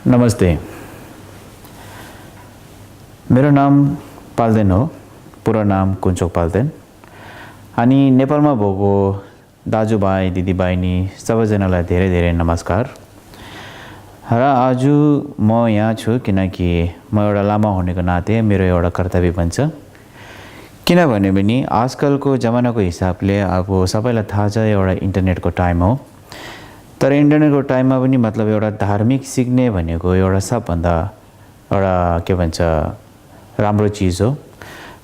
नमस्ते, मेरो नाम पाल्देन हो। पूरा नाम कुञ्चोक पाल्देन। अनि नेपालमा भएको दाजुभाइ दिदीबहिनी सबैजनालाई धेरै धेरै नमस्कार। र आज म यहाँ छु किनकि म एउटा लामा हुनेको नाते मेरो एउटा कर्तव्य बन्छ। किनभने पनि आजकलको जमानाको हिसाबले अब सबैलाई थाहा छ एउटा इन्टरनेटको टाइम हो। तर इन्टरनेटको टाइममा पनि मतलब एउटा धार्मिक सिक्ने भनेको एउटा सबभन्दा एउटा के भन्छ राम्रो चिज हो।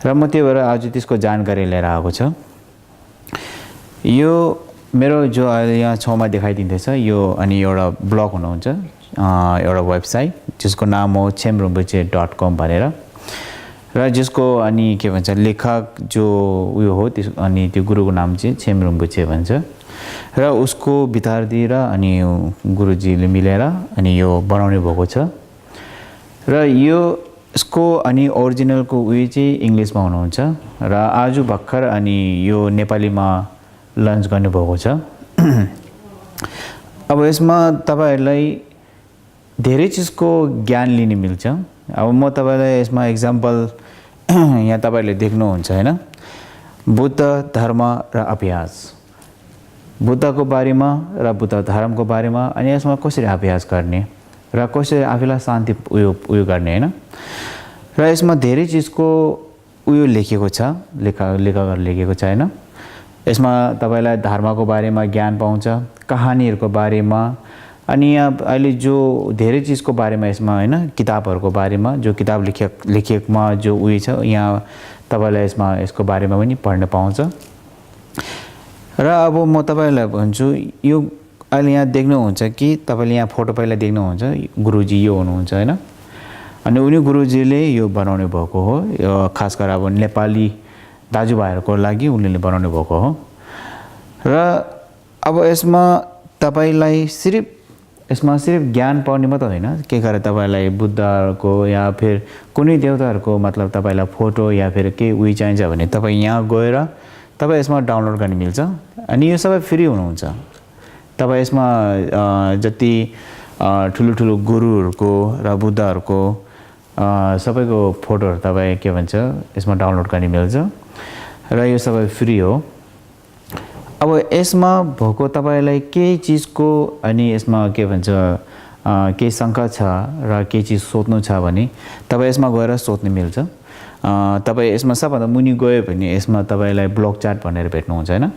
र म त्यही भएर आज त्यसको जानकारी लिएर आएको छ। यो मेरो जो अहिले यहाँ छेउमा देखाइदिँदैछ यो अनि एउटा ब्लग हुनुहुन्छ, एउटा वेबसाइट जिसको नाम हो chemrumbuche.com भनेर। र जिसको अनि के भन्छ लेखक जो उयो हो त्यस अनि त्यो गुरुको नाम चाहिँ छेम्रुम्बुछे भन्छ। र उसको विद्यार्थी र अनि गुरुजीले मिलेर अनि यो बनाउने भएको छ। र यो यसको अनि ओरिजिनलको उयो चाहिँ इङ्ग्लिसमा हुनुहुन्छ र आज भर्खर अनि यो नेपालीमा लन्च गर्नुभएको छ। अब यसमा तपाईहरुलाई धेरै चीजको ज्ञान लिन मिल्छ। अब म तपाईलाई यसमा एक्जाम्पल यहाँ तपाईहरुले देख्नुहुन्छ हैन, बुद्ध धर्म र अभ्यास, बुद्धको बारेमा र बुद्ध धर्मको बारेमा अनि यसमा कसरी अभ्यास गर्ने र कसरी आफूलाई शान्ति उयो गर्ने हैन। र यसमा धेरै चीजको उयो लेखेको छ, लेखकहरुले लेखेको छ हैन। यसमा तपाईलाई धर्मको बारेमा ज्ञान पाउँछ, कहानीहरुको बारेमा अनि यहाँ अहिले जो धेरै चीजको बारेमा यसमा हैन, किताबहरुको बारेमा जो किताब लेखकमा जो उयो छ यहाँ तपाईलाई यसमा यसको बारेमा पनि पढ्न पाउँछ। र अब म तपाईलाई भन्छु यो अहिले यहाँ देख्नुहुन्छ कि तपाईले यहाँ फोटो पहिला देख्नुहुन्छ, गुरुजी यो हुनुहुन्छ हैन। अनि उनी गुरुजीले यो बनाउनु भएको हो। यो खास गरी अब नेपाली दाजुभाइहरुको लागि उनीले बनाउनु भएको हो। र अब यसमा तपाईलाई यसमा सिर्फ ज्ञान पाउने मात्र हैन, के गरे तपाईलाई बुद्धको या फिर कुनै देवताहरुको मतलब तपाईलाई फोटो या फिर के उयो चाहिन्छ भने तपाई यहाँ गएर तपाई यसमा डाउनलोड गर्न मिल्छ। अनि यो सबै फ्री हुनुहुन्छ। तपाई यसमा जति ठुलो गुरुहरुको र बुद्धहरुको सबैको फोटोहरु तपाई के भन्छ यसमा डाउनलोड गर्न मिल्छ र यो सबै फ्री हो। अब यसमा भएको तपाईलाई के चीजको अनि यसमा के भन्छ के शंका छ र के चीज सोध्नु छ भने तपाई यसमा गएर सोध्न मिल्छ। तपाई यसमा सबभन्दा मुनि गयो भने यसमा तपाईलाई ब्लग च्याट भनेर भेट्नुहुन्छ हैन।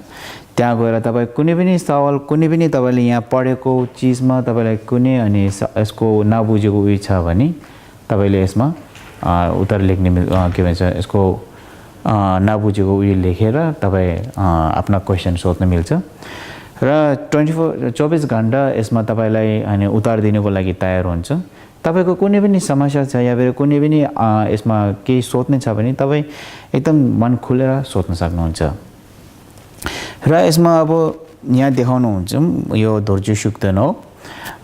त्यहाँ गएर तपाई कुनै पनि सवाल कुनै पनि तपाईले यहाँ पढेको चीजमा तपाईलाई कुनै अनि यसको नबुझेको उयो छ भने तपाईले यसमा उत्तर लेख्ने के भन्छ यसको नबुझेको उयो लेखेर तपाई आफ्नो क्वेशन सोध्न मिल्छ। र 24 घण्टा यसमा तपाईलाई अनि उत्तर दिनको लागि तयार हुन्छ। तपाईको कुनै पनि समस्या छ या फिर कुनै पनि यसमा केही सोध्ने छ भने तपाई एकदम मन खुलेर सोध्न सक्नुहुन्छ। र यसमा अब यहाँ देखाउनुहुन्छ यो दोर्जे सुक्देन हो।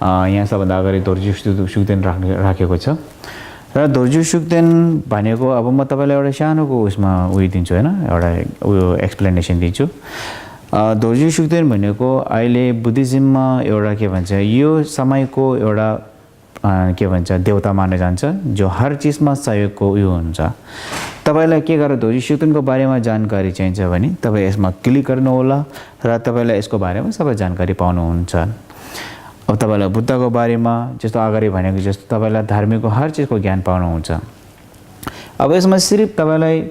यहाँ सबभन्दा अगाडि दोर्जे सुक्देन राखेको छ। र दोर्जे सुक्देन भनेको अब म तपाईलाई एउटा सानोको उसमा उयो दिन्छु हैन, एउटा उयो एक्सप्लेनेसन दिन्छु। दोर्जे सुक्देन भनेको अहिले बुद्धिज्ममा एउटा के भन्छ यो समयको एउटा के भन्छ देवता माने जान्छ जो हर चीजमा सहयोगको उयो हुन्छ। तपाईलाई के गरेर दोर्जे सुक्देनको बारेमा जानकारी चाहिन्छ भने तपाई यसमा क्लिक गर्नु होला र तपाईलाई यसको बारेमा सबै जानकारी पाउनुहुन्छ। अब तपाईलाई बुद्धको बारेमा जस्तो अगाडि भनेको जस्तो तपाईलाई धार्मिकको हर चीजको ज्ञान पाउनुहुन्छ। अब यसमा सिर्फ तपाईलाई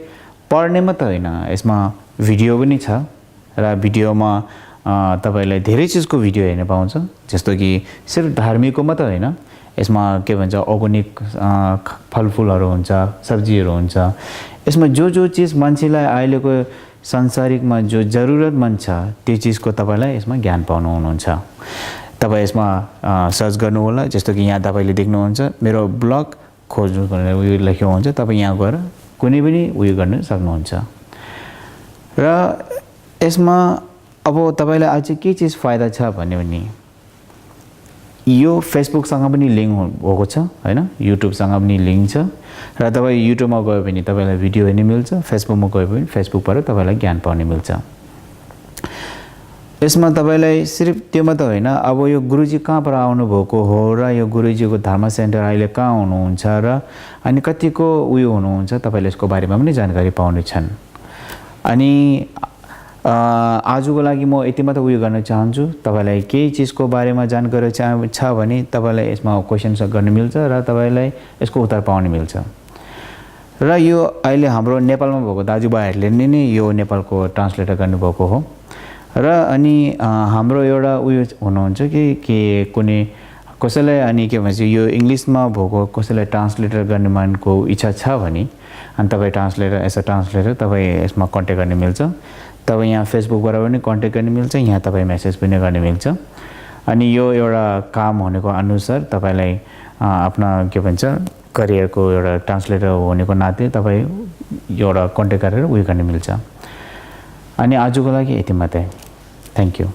पढ्ने मात्र हैन, यसमा भिडियो पनि छ र भिडियोमा तपाईलाई धेरै चीजको भिडियो हेर्न पाउँछ। जस्तो कि सिर्फ धार्मिकको मात्र हैन, यसमा के भन्छ अर्गानिक फलफुलहरु हुन्छ, सब्जीहरु हुन्छ। यसमा जो चीज मान्छेलाई अहिलेको संसारिकमा जो जरुरतमन्द छ त्यो चीजको तपाईलाई यसमा ज्ञान पाउनु हुनुहुन्छ। तपाई यसमा सर्च गर्नु होला। जस्तो कि यहाँ तपाईले देख्नुहुन्छ मेरो ब्लग खोज्नु भनेर उयो लेखेको हुन्छ। तपाई यहाँ गएर कुनै पनि उयो गर्न सक्नुहुन्छ। र यसमा अब तपाईलाई अझै के चीज फाइदा छ भन्ने भने यो फेसबुकसँग पनि लिंक भएको छ हैन, युट्युबसँग पनि लिंक छ। र तपाई युट्युबमा गयो भने तपाईलाई भिडियो हेर्न मिल्छ, फेसबुकमा गयो भने फेसबुकबाट तपाईलाई ज्ञान पाउन मिल्छ। यसमा तपाईलाई सिर्फ त्यो मात्र होइन, अब यो गुरुजी कहाँबाट आउनुभएको हो र यो गुरुजीको धर्म सेन्टर अहिले कहाँ हुनुहुन्छ र अनि कतिको उयो हुनुहुन्छ, तपाईँले यसको बारेमा पनि जानकारी पाउनेछन्। अनि आजको लागि म यति मात्र उयो गर्न चाहन्छु। तपाईँलाई केही चिजको बारेमा जानकारी छ भने तपाईँलाई यसमा क्वेसन गर्न मिल्छ र तपाईँलाई यसको उत्तर पाउन मिल्छ। र यो अहिले हाम्रो नेपालमा भएको दाजुभाइहरूले नै यो नेपालको ट्रान्सलेटर गर्नुभएको हो। र अनि हाम्रो एउटा उयो हुनुहुन्छ कि कुनै कसैलाई अनि के भन्छ यो इङ्ग्लिसमा भएको कसैलाई ट्रान्सलेटर गर्ने मानको इच्छा छ भने अनि तपाईँ ट्रान्सलेटर एज अ ट्रान्सलेटर तपाईँ यसमा कन्ट्याक्ट गर्न मिल्छ। तपाईँ यहाँ फेसबुकबाट पनि कन्ट्याक्ट गर्न मिल्छ, यहाँ तपाईँ मेसेज पनि गर्न मिल्छ। अनि यो एउटा काम हुनेको अनुसार तपाईँलाई आफ्ना के भन्छ करियरको एउटा ट्रान्सलेटर हुनेको नाते तपाईँ एउटा कन्ट्याक्ट गरेर उयो गर्न मिल्छ। अनि आजको लागि यति मात्रै। Thank you.